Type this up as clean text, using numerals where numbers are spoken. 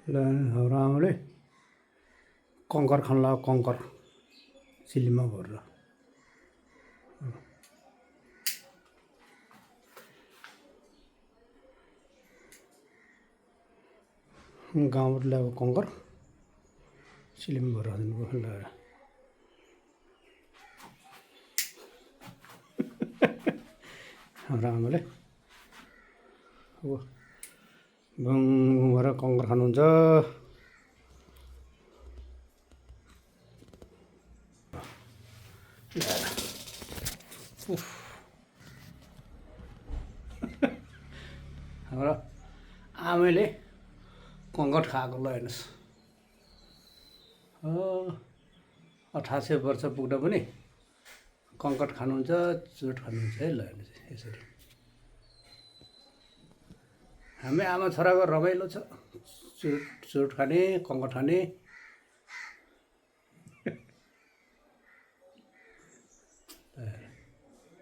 ल हाम्रो आमाले कङ्कर खान लाग्यो कङ्कर सिलीमा भरेर गाउँबाट ल्याएको कङ्कर सिलीमा भरेर दिनुभयो ल्याएर हाम्रो आमाले अब भुङ भएर कङ्कर खानुहुन्छ हाम्रो आमाले कङ्कट खाएको ल हेर्नुहोस् 88 वर्ष पुग्दा पनि कङ्कट खानुहुन्छ चुरोट खानुहुन्छ है ल हेर्नुहोस् यसरी हामी आमा छोराको रमाइलो छ चुरोट खाने कङ्कट खाने